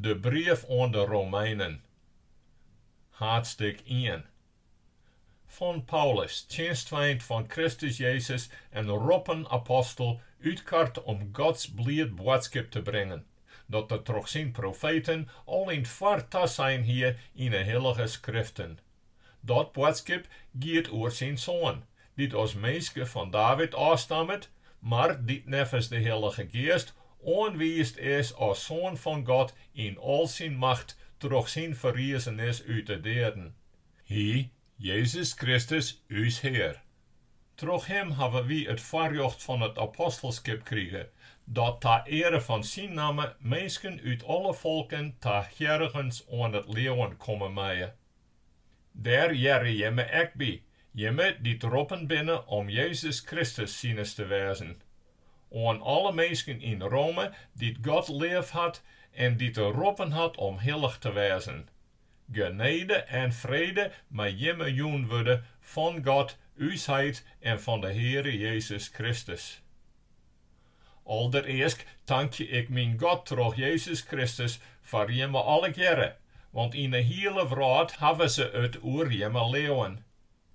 De brief oan de Romeinen, haadstik ien. Fan Paulus, tsjinstfeint fan Kristus Jezus en roppen apostel, útkard om Gods bliid boadskip te bringen, dat Er troch syn profeten al yn 't foar tasein hie yn 'e hillige Skriften. Dat boadskip giet oer syn Soan, dy't as minske fan David ôfstammet, mar dy't neffens de Hillige Geast oanwiisd is as Soan fan God yn al syn macht troch syn ferrizenis út 'e deaden. Hy, Jezus Kristus, ús Hear. Troch Him hawwe wy it foarrjocht fan it apostelskip krige, dat ta eare fan syn namme minsken út alle folken ta hearrigens oan it leauwen komme meie. Dêr hearre jimme ek by, jimme dy't roppen binne om Jezus Kristus sines te wêzen. Oan alle minsken yn Rome dy't God leafhat en dy't Er roppen hat om hillich te wêzen. Genede en frede mei jimme jûn wurde fan God, ús Heit, en fan de Heare Jezus Kristus. Alderearst tankje ik myn God troch Jezus Kristus foar jimme allegearre, want yn 'e hiele wrâld hawwe se it oer jimme leauwen.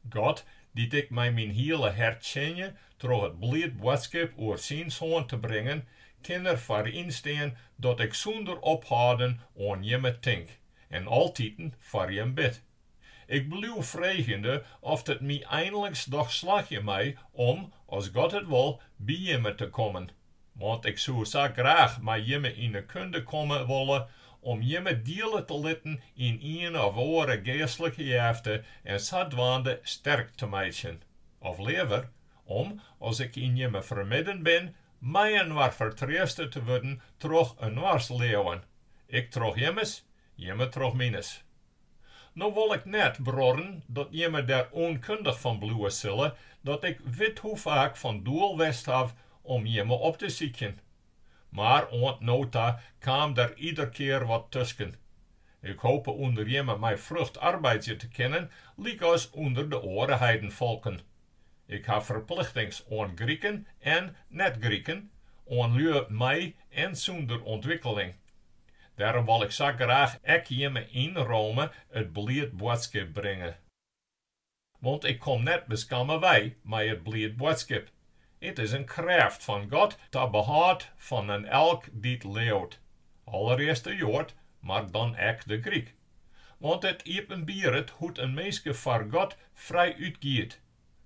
God, dy't ik mei myn hiele hert tsjinje troch it bliid boadskip oer syn Soan te bringen, kin der foar ynstean dat ik sûnder ophâlden oan jimme tink en altiten foar jim bid. Ik bliuw freegjende oft it my einlings dochs slagje mei om, as God it wol, by jimme te kommen. Want ik soe sa graach mei jimme yn 'e kunde komme wolle om jimme diele te litten yn ien of oare geastlike jefte en sadwaande sterk te meitsjen. Of leaver, om, as ik yn jimme fermidden bin, mei-inoar fertreaste te wurden troch inoars leauwen, ik troch jimmes, jimme troch mines. No wol ik net, bruorren, dat jimme der ûnkundich fan bliuwe sille, dat ik withoefaak fan doel west haw om jimme op te sykjen. Mar oant no ta kaam der iderkear wat tusken. Ik hope ûnder jimme mei frucht arbeidzje te kinnen, lykas ûnder de oare heidenfolken. Ik haw ferplichtings oan Griken en net-Griken, oan lju mei en sûnder ûntwikkeling. Dêrom wol ik sa graach ek jimme yn Rome it bliid boadskip bringe. Want ik kom net beskamme wei mei it bliid boadskip. It is in krêft fan God ta behâld fan in elk dy't leaut, allerearst de Joad, mar dan ek de Gryk. Want it iepenbieret hoe't in minske foar God frijút giet,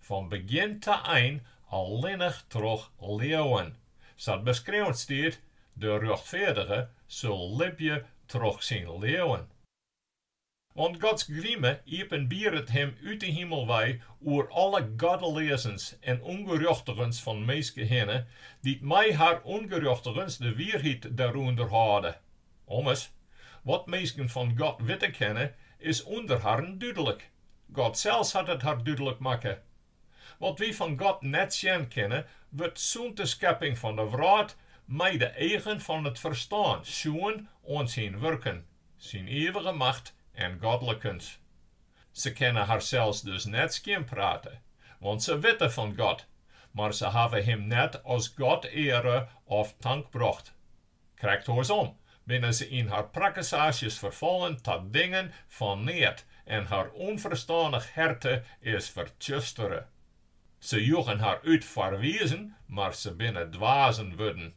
fan begjin ta ein allinnich troch leauwen, sa't beskreaun stiet, De rjochtfeardige sil libje troch syn leauwen. Want Gods grime iepenbieret him út de himel wei oer alle goddeleazens en ûngerjochtigens fan minske hinne, dy't mei har ûngerjochtigens de wierheid derûnder hâlde. Ommers, wat minsken fan God witte kinne, is ûnder harren dúdlik. God sels hat it har dúdlik makke. Wat wy fan God net sjen kinne, wurdt sûnt de skepping fan de wrâld mei de eagen fan it ferstân sjoen oan syn wurken, syn ivige macht en godlikens. Se kinne harsels dus net skjinprate, want se witte fan God, mar se hawwe him net as God eare of tank brocht. Krekt oarsom binne se yn har prakkesaasjes ferfallen ta dingen fan neat en har ûnferstannich herte is fertsjustere. Se joegen har út foar wizen, mar se binne dwazen wurden.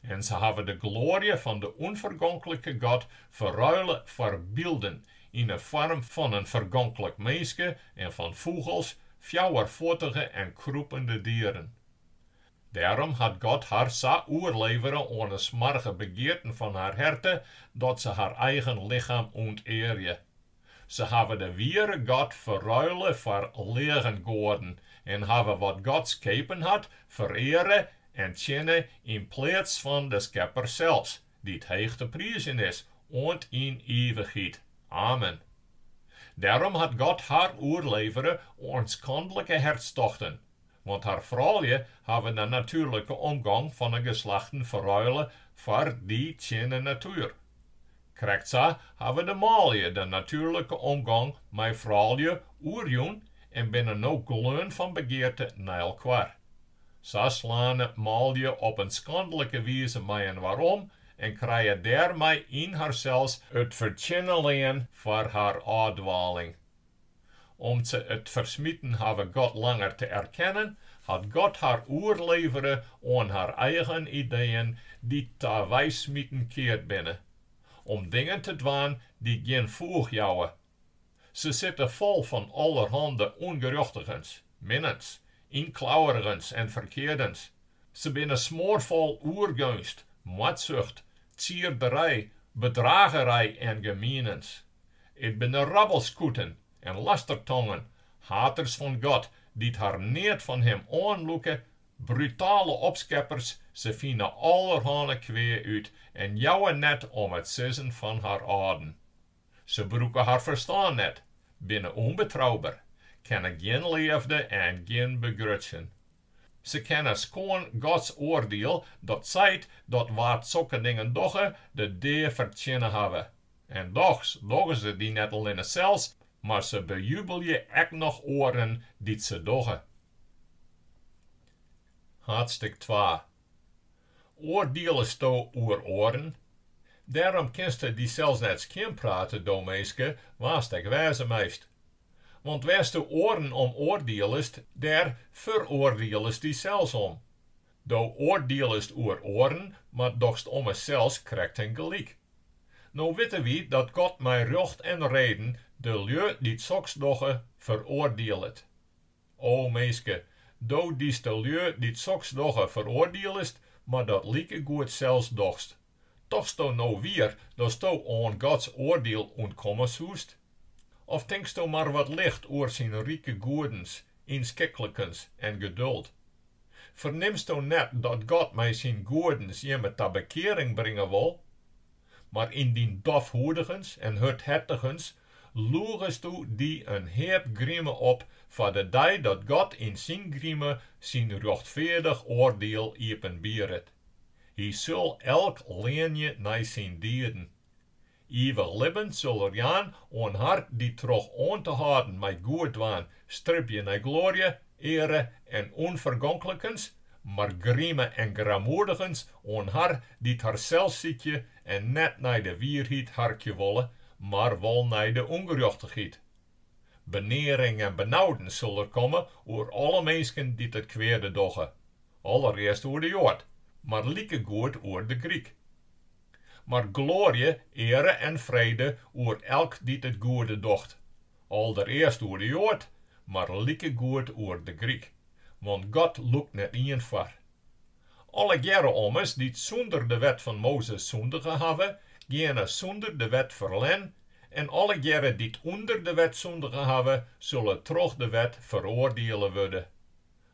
En se hawwe de gloarje fan de ûnfergonklike God ferruile foar bylden yn 'e foarm fan in fergonklik minske en fan fûgels, fjouwerfuottige en krûpende dieren. Dêrom hat God har sa oerlevere oan 'e smoarge begearten fan har herte, dat se har eigen lichem ûntearje. Se hawwe de wiere God ferruile foar leagengoaden en hawwe wat God skepen hat fereare en tsjinne yn pleats fan de Skepper sels, dy't heech te priizjen is oant yn ivichheid. Amen. Dêrom hat God har oerlevere oan skandlike hertstochten. Want har froulju hawwe de natuerlike omgong fan 'e geslachten ferruile foar dy tsjin 'e natuer. Krekt sa hawwe de manlju de natuerlike omgong mei froulju oerjûn en binne no gleon fan begearte nei elkoar. Sa slane manlju op in skandlike wize mei-inoar om. en krije dêrmei yn harsels it fertsjinne lean foar har ôfdwaling. Om't se it fersmiten hawwe God langer te erkennen, hat God har oerlevere oan har eigen ideeën dy't ta weismiten keard binne, om dingen te dwaan dy't gjin foech jouwe. Se sitte fol fan allerhande ûngerjochtigens, minnens, ynklauwerigens en ferkeardens. Se binne smoarfol oergeunst, moardsucht, tsierderij, bedragerij en gemienens. It binne rabbelskoeten en lastertongen, haters fan God, dy't har neat fan Him oanlûke, brutale opskeppers, se fine allerhanne kwea út en jouwe net om it sizzen fan har âlden. Se brûke har ferstân net, binne ûnbetrouber, kenne gjin leafde en gjin begrutsjen. Se kenne skoan Gods oardiel dat seit dat wa't sokke dingen dogge, de dea fertsjinne hawwe. En dochs dogge se dy net allinne sels, mar se bejubelje ek noch oaren dy't se dogge. Haadstik twa. Oardielesto oer oaren? Dêrom kinste dysels net skjinprate, do minske, wa'tst ek wêze meist. Want wêrsto oaren om oardielest, dêr feroardielest dysels om. Do oardielest oer oaren, mar dochst ommers sels krekt-en-gelyk. No witte wy dat God mei rjocht en reden de lju dy't soks dogge, feroardielet. O minske, do dyst de lju dy't soks dogge feroardielest, mar dat likegoed sels dochst, tochtsto no wier datsto oan Gods oardiel ûntkomme soest? Of tinksto mar wat licht oer syn rike goedens, ynskiklikens en geduld? Fernimsto net dat God mei syn goedens jimme ta bekearing bringe wol? Mar yn dyn dofhûdigens en hurdhertigens loegesto dy in heap grime op foar de dei dat God yn syn grime syn rjochtfeardich oardiel iepenbieret. Hy sil elk leanje nei syn dieden. Ivich libben sil er jaan oan har dy't troch oan te hâlden mei goed dwaan stribje nei gloarje, eare en ûnfergonklikens, mar grime en grammoedigens oan har dy't harsels sykje en net nei de wierheid harkje wolle, mar wol nei de ûngerjochtichheid. Benearing en benaudens sil der komme oer alle minsken dy't it kweade dogge, alderearst oer de Joad, mar likegoed oer de Gryk. Mar gloarje, eare en frede oer elk dy't it goede docht, alderearst oer de Joad, mar likegoed oer de Gryk, want God lûkt net ien foar. Allegearre ommers dy't sûnder de wet fan Mozes sûndige hawwe, geane sûnder de wet ferlern, en allegearre dy't ûnder de wet sûndige hawwe, sulle troch de wet feroardiele wurde.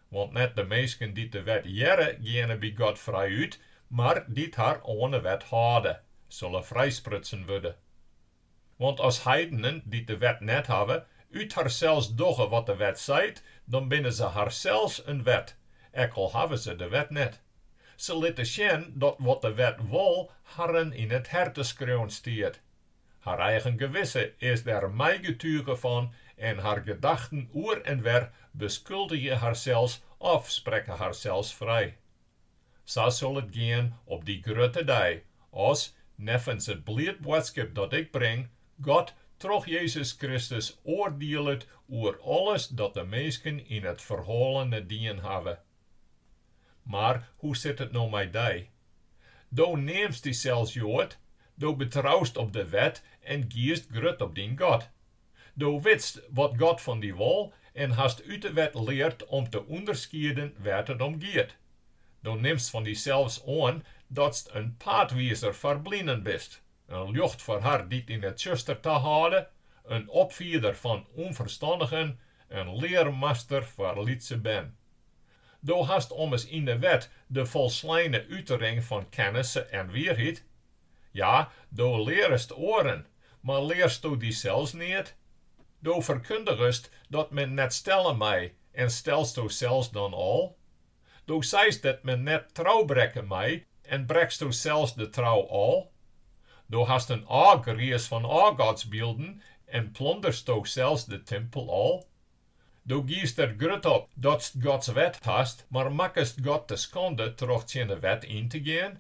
Want net de minsken dy't de wet hearre geane by God frijút, mar dy't har oan 'e wet hâlde, sulle frijsprutsen wurde. Want as heidenen, dy't de wet net hawwe, út harsels dogge wat de wet seit, dan binne se harsels in wet, ek al hawwe se de wet net. Se litte sjen dat wat de wet wol harren yn it herte skreaun stiet. Har eigen gewisse is der meigetuge fan en har gedachten oer en wer beskuldigje harsels of sprekke harsels frij. Sa sil it gean op dy grutte dei, as, neffens it bliid boadskip dat ik bring, God troch Jezus Kristus oardielet oer alles dat de minsken yn it ferhoalene dien hawwe. Mar hoe sit it no mei dy? Do neamst dysels Joad, do betroust op de wet en giest grut op dyn God. Do witst wat God fan dy wol en hast út de wet leard om te ûnderskieden wêr't it om giet. Do nimst fan dysels oan datst in paadwizer foar blinen bist, in ljocht foar har dy't yn it tsjuster tahâlde, in opfieder fan ûnferstannigen, in learmaster foar lytse bern. Do hast ommers yn de wet de folsleine utering fan kennisse en wierheid. Ja, do learest oaren, mar learsto dysels neat? Do ferkundigest dat men net stelle mei en stelsto sels dan al? Do seist dat men net trou brekke mei en breksto sels de trou al? Do hast in ôfgriis fan ôfgodsbylden en plondersto sels de timpel al? Do giest der grut op datst Gods wet hast, mar makkest God te skande troch tsjin de wet yn te gean?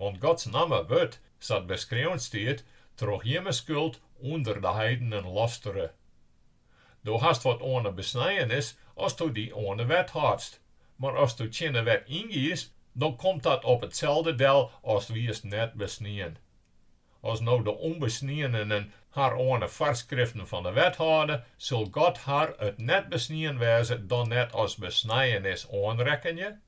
Want Gods namme wurdt, sa't beskreaun stiet, troch jimme skuld ûnder de heidenen lastere. Do hast wat oan 'e besnijenis asto dy oan 'e wet hâldst, mar asto tsjin 'e wet yngiest, dan komt dat op itselde del as wiest net besnien. As no de ûnbesnienenen har oan 'e foarskriften fan 'e wet hâlde, sil God har it net besnien wêze dan net as besnijenis oanrekkenje?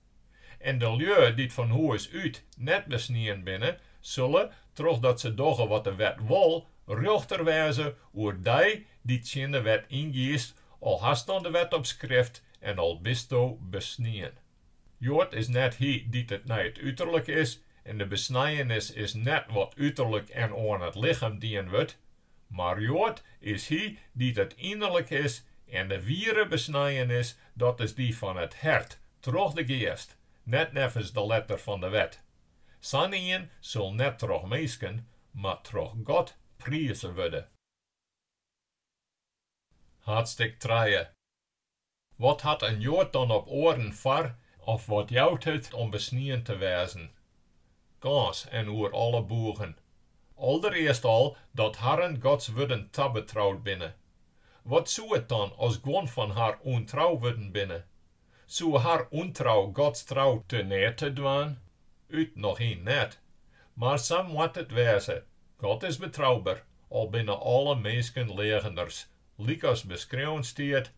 En de lju dy't fan hûs út net besnien binne, sille, trochdat se dogge wat de wet wol, rjochter wêze oer dy dy't tsjin de wet yngiest, al hast dan de wet op skrift en al bisto besnien. Joad is net hy dy't it nei it uterlik is, en de besnijenis is net wat uterlik en oan it lichem dien wurdt, mar Joad is hy dy't it inerlik is, en de wiere besnijenis, dat is dy fan it hert, troch de Geast, net neffens de letter fan de wet. Sa'n ien sil net troch minsken, mar troch God prize wurde. Haadstik trije. Wat hat in Joad dan op oaren foar of wat jout it om besnien te wêzen? Gâns en oer alle boegen. Alderearst al dat harren Gods wurden tabetroud binne. Wat soe it dan as guon fan har ûntrou wurden binne? Soe har ûntrou Gods trou teneate dwaan? Ut noch yn net. Mar sa moat it wêze, God is betrouber, al binne alle minsken leageners, lykas beskreaun stiet,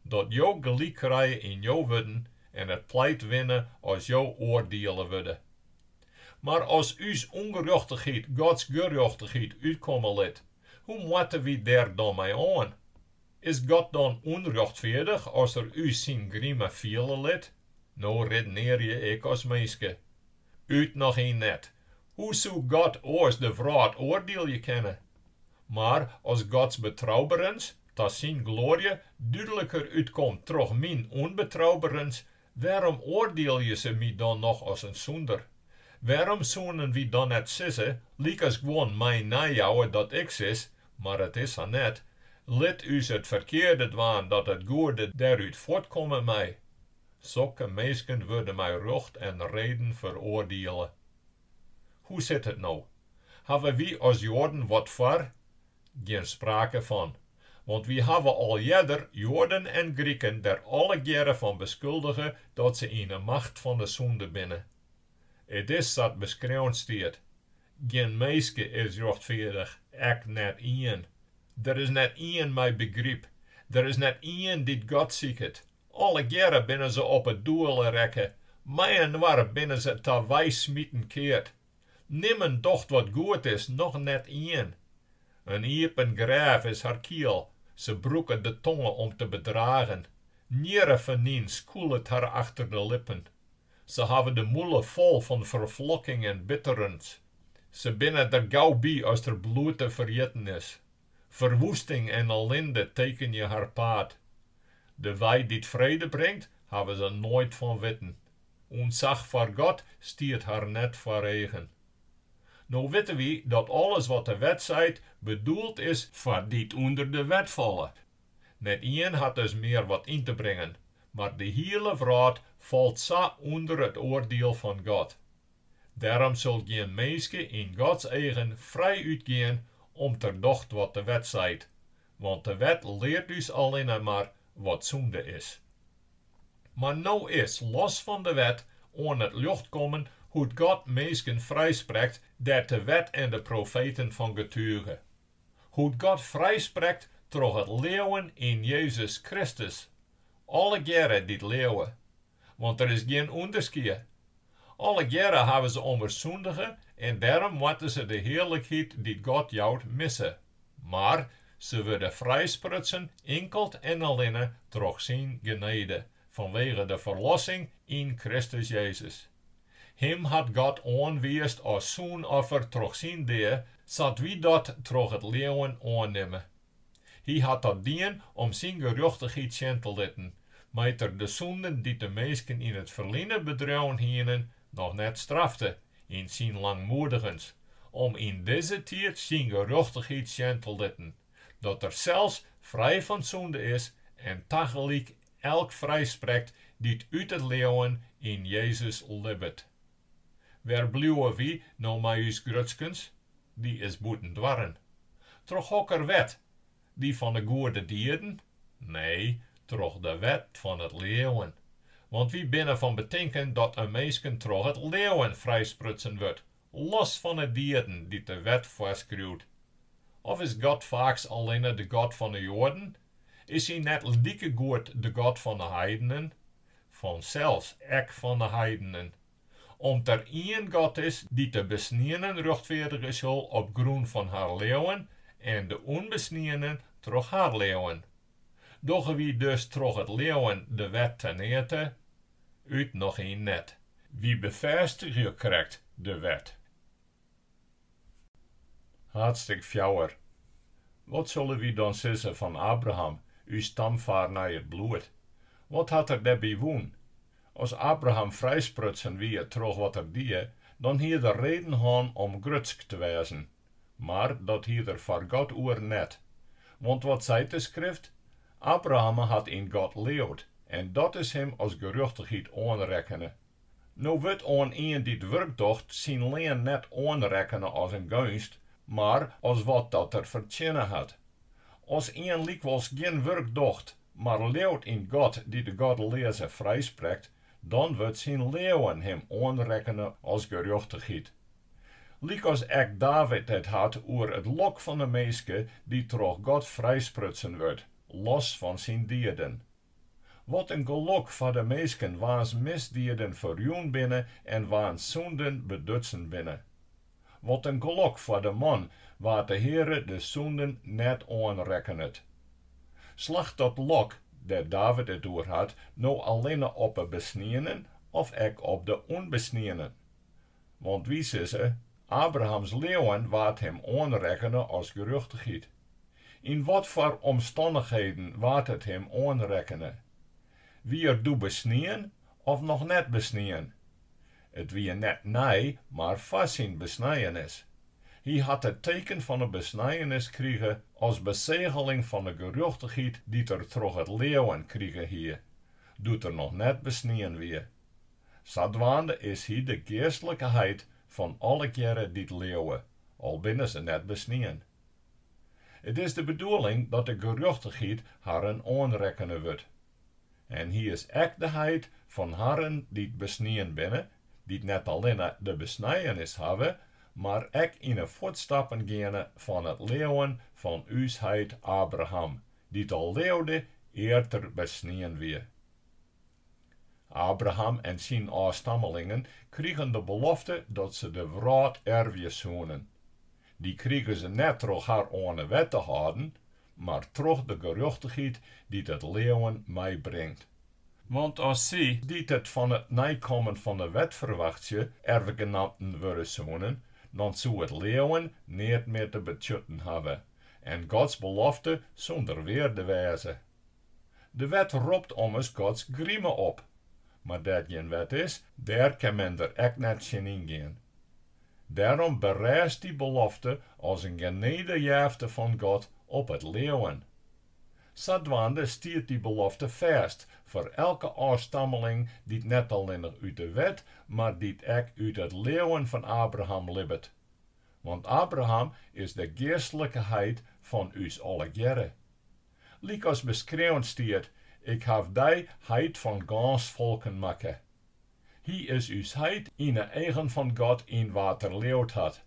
dat jo gelyk krije yn jo wurden en it pleit winne as jo oardiele wurde. Mar as ús ûngerjochtichheid Gods gerjochtichheid útkomme lit, hoe moatte wy dêr dan mei oan? Is God dan ûnrjochtfeardich as Er ús syn grime fiele lit? No riddenearje ik as minske. Ut noch yn net. Hoe soe God oars de wrâld oardielje kinne? Mar as Gods betrouberens, ta syn gloarje, dúdliker útkomt troch myn ûnbetrouberens, wêrom oardielje se my dan noch as in sûnder? Wêrom soenen wy dan net sizze, lykas guon my neijouwe dat ik sis, mar it is sa net, lit ús it ferkearde dwaan dat it goede dêrút fuortkomme mei? Sokke minsken wurde mei rjocht en reden feroardiele. Hoe sit it no? Hawwe wy as Joaden wat foar? Gjin sprake fan. Want wy hawwe al earder Joaden en Griken der allegearre fan beskuldige dat se yn 'e macht fan de sûnde binne. It is sa't beskreaun stiet, Gjin minske is rjochtfeardich, ek net ien. Der is net ien mei begryp, der is net ien dy't God siket. Allegearre binne se op 'e doele rekke, mei-inoar binne se ta weismiten keard. Nimmen docht wat goed is, noch net ien. In iepen grêf is har kiel, se brûke de tonge om te bedragen. Njirrefenyn skûlet har achter de lippen. Se hawwe de mûle fol fan ferflokking en bitterens. Se binne der gau by as der bloed te ferjitten is. Ferwoesting en ellinde tekenje har paad. De wei dy't frede bringt, hawwe se noait fan witten. Ûntsach foar God stiet har net foar eagen. No witte wy dat alles wat de wet seit, bedoeld is foar dy't ûnder de wet falle. Net ien hat dus mear wat yn te bringen, mar de hiele wrâld falt sa ûnder it oardiel fan God. Dêrom sil gjin minske yn Gods eagen frijút gean om't er docht wat de wet seit, want de wet leart ús allinne mar wat sûnde is. Mar no is, los fan de wet, oan it ljocht kommen hoe't God minsken frijsprekt dêr't de wet en de profeten fan getuge. Hoe't God frijsprekt troch it leauwen yn Jezus Kristus, allegearre dy't leauwe. Want der is gjin ûnderskie. Allegearre hawwe se ommers sûndige en dêrom moatte se de hearlikheid dy't God jout misse. Mar se wurde frijsprutsen inkeld en allinne troch syn genede, fanwege de ferlossing yn Kristus Jezus. Him hat God oanwiisd as soenoffer troch syn dea, sa't wy dat troch it leauwen oannimme. Hy hat dat dien om syn gerjochtichheid sjen te litten, mei't er de sûnden dy't de minsken yn it ferline bedreaun hienen, noch net strafte, yn syn langmoedigens, om yn dizze tiid syn gerjochtichheid sjen te litten, dat er sels frij fan sûnde is en tagelyk elk frijsprekt dy't út it leauwen yn Jezus libbet. Wêr bliuwe wy no mei ús grutskens? Dy is bûten doarren. Troch hokker wet? Dy fan 'e goede dieden? Nee, troch de wet fan it leauwen. Want wy binne fan betinken dat in minsken troch it leauwen frijsprutsen wurdt, los fan 'e dieden dy't de wet foarskriuwt. Of is God faaks allinne de God fan 'e Joaden? Is Hy net likegoed de God fan 'e heidenen? Fansels ek fan 'e heidenen. Om't der ien God is dy't de besnienen rjochtfeardigje sil op grûn fan har leauwen en de ûnbesnienen troch har leauwen. Dogge wy dus troch it leauwen de wet teneate? Ut noch yn net. Wy befêstigje krekt de wet. Haadstik fjouwer. Wat sille wy dan sizze fan Abraham, ús stamfaar nei it bloed? Wat hat er dêrby wûn? As Abraham frijsprutsen wie troch wat er die, dan hie er reden hân om grutsk te wêzen. Mar dat hied er foar God oer net. Want wat seit de Skrift? Abraham hat yn God leaud, en dat is him as gerjochtichheid oanrekkene. No wurdt oan ien dy't wurk docht syn lean net oanrekkene as in geunst, mar as wat dat er fertsjinne hat. As ien lykwols gjin wurk docht, mar leaut yn God dy't de goddeleaze frijsprekt, dan wurdt syn leauwen him oanrekkene as gerjochtichheid. Lykas ek David it hat oer it lok fan 'e minske dy't troch God frijsprutsen wurdt, los fan syn dieden. Wat in gelok foar de minsken waans misdieden ferjûn binne en waans sûnden bedutsen binne. Wat in gelok foar de man wa't de Heare de sûnden net oanrekkenet. Slacht dat lok, dêr't David it oer hat, no allinne op 'e besnienen of ek op de ûnbesnienen? Want wy sizze, Abrahams leauwen waard him oanrekkene as gerjochtichheid. Yn watfoar omstannichheden waard it him oanrekkene? Wie er doe besnien of noch net besnien? It wie net nei, mar foar syn besnijenis. Hy hat it teken fan 'e besnijenis krige as besegeling fan 'e gerjochtichheid dy't er troch it leauwen krige hie, doe't er noch net besnien wie. Sadwaande is hy de geastlike heit fan allegearre dy't leauwe, al binne se net besnien. It is de bedoeling dat de gerjochtichheid harren oanrekkene wurdt. En hy is ek de heit fan harren dy't besnien binne, dy't net allinne de besnijenis hawwe, mar ek yn 'e fuotstappen geane fan it leauwen fan ús heit Abraham, dy't al leaude ear't er besnien wie. Abraham en syn ôfstammelingen krigen de belofte dat se de wrâld ervje soenen. Dy krigen se net troch har oan 'e wet te hâlden, mar troch de gerjochtichheid dy't it leauwen meibringt. Want as sy, dy't it fan it neikommen fan 'e wet ferwachtsje, erfgenamten wurde soenen, dan soe it leauwen neat mear te betsjutten hawwe en Gods belofte sûnder wearde wêze. De wet ropt ommers Gods grime op. Mar dêr't gjin wet is, dêr kin men der ek net tsjinyn gean. Dêrom berêst dy belofte as in genedejefte fan God op it leauwen. Sadwaande stiet dy belofte fêst foar elke ôfstammeling dy't net allinnich út de wet, mar dy't ek út it leauwen fan Abraham libbet. Want Abraham is de geastlike heit fan ús allegearre. Lykas beskreaun stiet, Ik haw dy heit fan gâns folken makke. Hy is ús heit yn 'e eagen fan God yn wa't er leaud hat,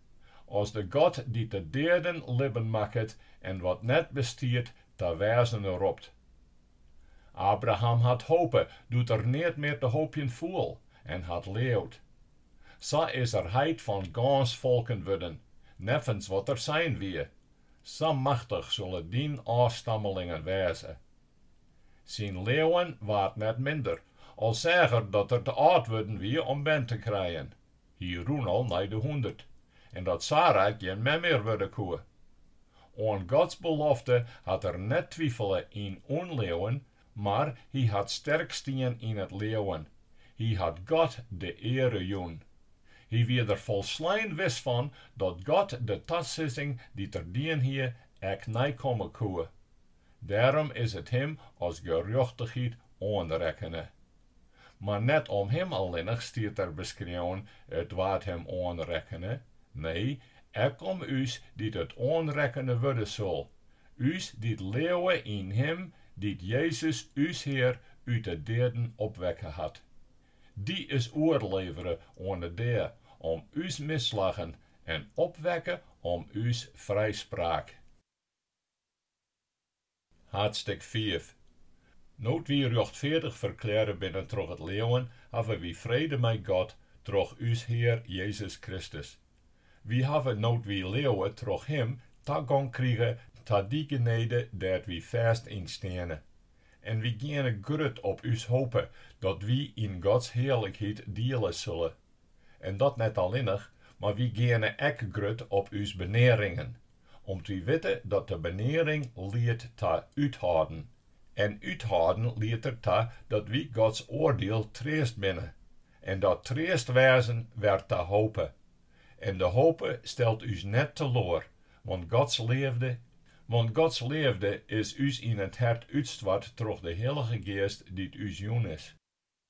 as de God dy't de deaden libben makket en wat net bestiet ta wêzen ropt. Abraham hat hope doe't der neat mear te hoopjen foel, en hat leaud. Sa is er heit fan gâns folken wurden, neffens wat der sein wie, Sa machtich sulle dyn ôfstammelingen wêze. Syn leauwen waard net minder, al seach er dat er te âld wurden wie om bern te krijen, hy rûn al nei de hûndert, en dat Sara gjin mem mear wurde koe. Oan Gods belofte hat er net twifele yn ûnleauwen, mar hy hat sterk stien yn it leauwen, hy hat God de eare jûn. Hy wie der folslein wis fan dat God de tasizzing dy't er dien hie ek neikomme koe. Dêrom is it him as gerjochtichheid oanrekkene. Mar net om him allinnich stiet der beskreaun, It waard him oanrekkene, nee, ek om ús dy't it oanrekkene wurde sil, ús dy't leauwe yn Him dy't Jezus ús Hear út 'e deaden opwekke hat. Dy is oerlevere oan de dea om ús misslaggen en opwekke om ús frijspraak. Haadstik fiif. No't wy rjochtfeardich ferklearre binne troch it leauwen, hawwe wy frede mei God troch ús Hear Jezus Kristus. Wy hawwe, no't wy leauwe, troch Him tagong krige ta dy genede dêr't wy fêst yn steane. En wy geane grut op ús hope dat wy yn Gods hearlikheid diele sille. En dat net allinnich, mar wy geane ek grut op ús benearingen, om't wy witte dat de benearing liedt ta úthâlden, en úthâlden liedt der ta dat wy Gods oardiel treast binne, en dat treast wêzen wer ta hope. En de hope stelt ús net teloar, want Gods leafde, want Gods leafde is ús yn it hert útstoart troch de Hillige Geast dy't ús jûn is.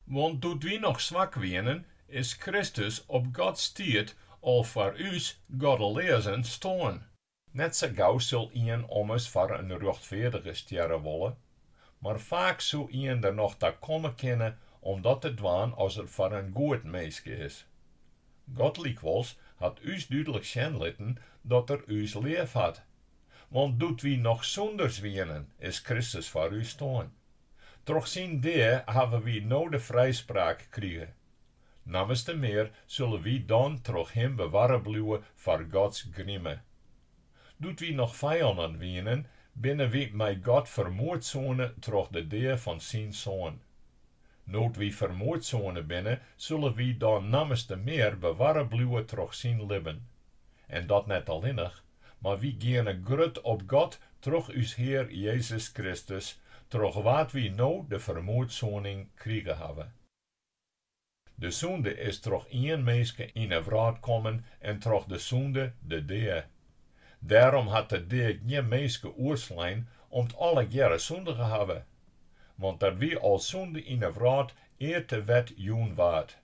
Want doe't wy noch swak wienen, is Kristus op Gods tiid al foar ús goddeleazen stoarn. Net sa gau sil ien ommers foar in rjochtfeardige stjerre wolle, mar faaks soe ien der noch ta komme kinne om dat te dwaan as it foar in goed minske is. God lykwols hat ús dúdlik sjen litten dat Er ús leafhat. Want doe't wy noch sûnders wienen, is Kristus foar ús stoarn. Troch syn dea hawwe wy no de frijspraak krige. Nammerste mear sille wy dan troch him bewarre bliuwe foar Gods grime. Doe't wy noch fijannen wienen, binne wy mei God fermoedsoene troch de dea fan syn Soan. No't wy fermoedsoene binne, sille wy dan nammerste mear bewarre bliuwe troch syn libben. En dat net allinnich, mar wy geane grut op God troch ús Hear Jezus Kristus, troch wa't wy no de fermoedsoening krige hawwe. De sûnde is troch ien minske yn 'e wrâld kommen en troch de sûnde de dea. Dêrom hat de dea gjin minske oerslein, om't allegearre sûndige hawwe. Want der wie al sûnde yn 'e wrâld ear't de wet jûn waard.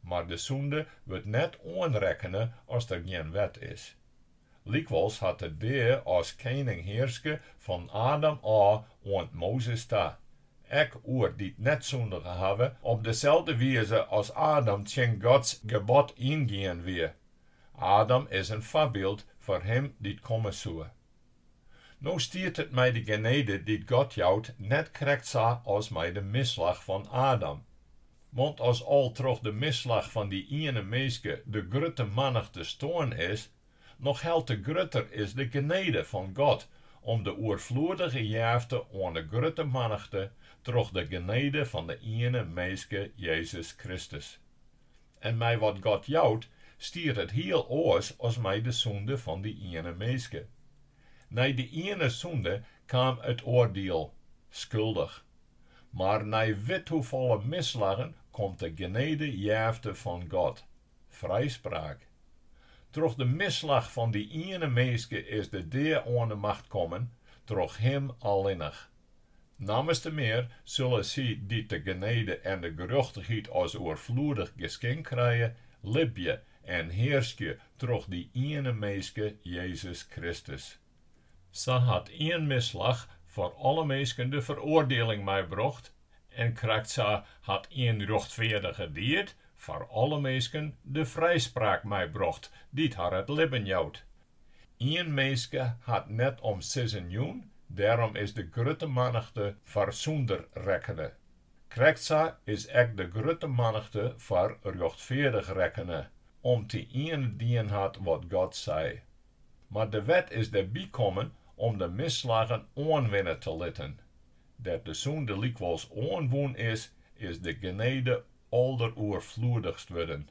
Mar de sûnde wurdt net oanrekkene as der gjin wet is. Lykwols hat de dea as kening hearske fan Adam ôf oant Mozes ta, ek oer dy't net sûndige hawwe, op deselde wize as Adam tsjin Gods gebod yngien wie. Adam is in foarbyld foar him dy't komme soe. No stiet it mei de genede dy't God jout net krekt sa as mei de misslach fan Adam. Want as al troch de misslach fan dy iene minske de grutte mannichte stoarn is, noch helte grutter is de genede fan God om de oerfloedige jefte oan de grutte mannichte troch de genede fan de iene minske Jezus Kristus. En mei wat God jout, stiet it hiel oars as mei de sûnde fan dy iene minske. Nei de iene sûnde kaam it oardiel, skuldich. Mar nei withoefolle misslaggen komt de genede jefte fan God, frijspraak. Troch de misslach fan dy iene minske is de dea oan de macht kommen, troch him allinnich. Nammerste mear sille sy dy't de genede en de gerjochtichheid as oerfloedich geskink krije, libje en hearskje troch dy iene minske Jezus Kristus. Sa hat ien misslach foar alle minsken de feroardieling meibrocht, en krektsa hat ien rjochtfeardige died foar alle minsken de frijspraak meibrocht dy't har it libben jout. Ien minske hat net om sizzen jûn, dêrom is de grutte mannichte foar sûnder rekkene. Krektsa is ek de grutte mannichte foar rjochtfeardich rekkene, om't dy iene dien hat wat God sei. Mar de wet is derby kommen om de misslaggen oanwinne te litten. Dêr't de sûnde lykwols oanwûn is, is de genede alderoerfloedichst wurden.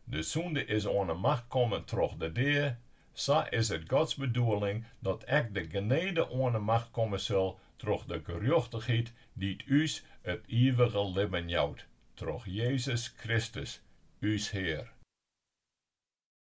De sûnde is oan 'e macht kommen troch de dea, sa is it Gods bedoeling dat ek de genede oan 'e macht komme sil troch de gerjochtichheid dy't ús it ivige libben jout, troch Jezus Kristus, ús Hear.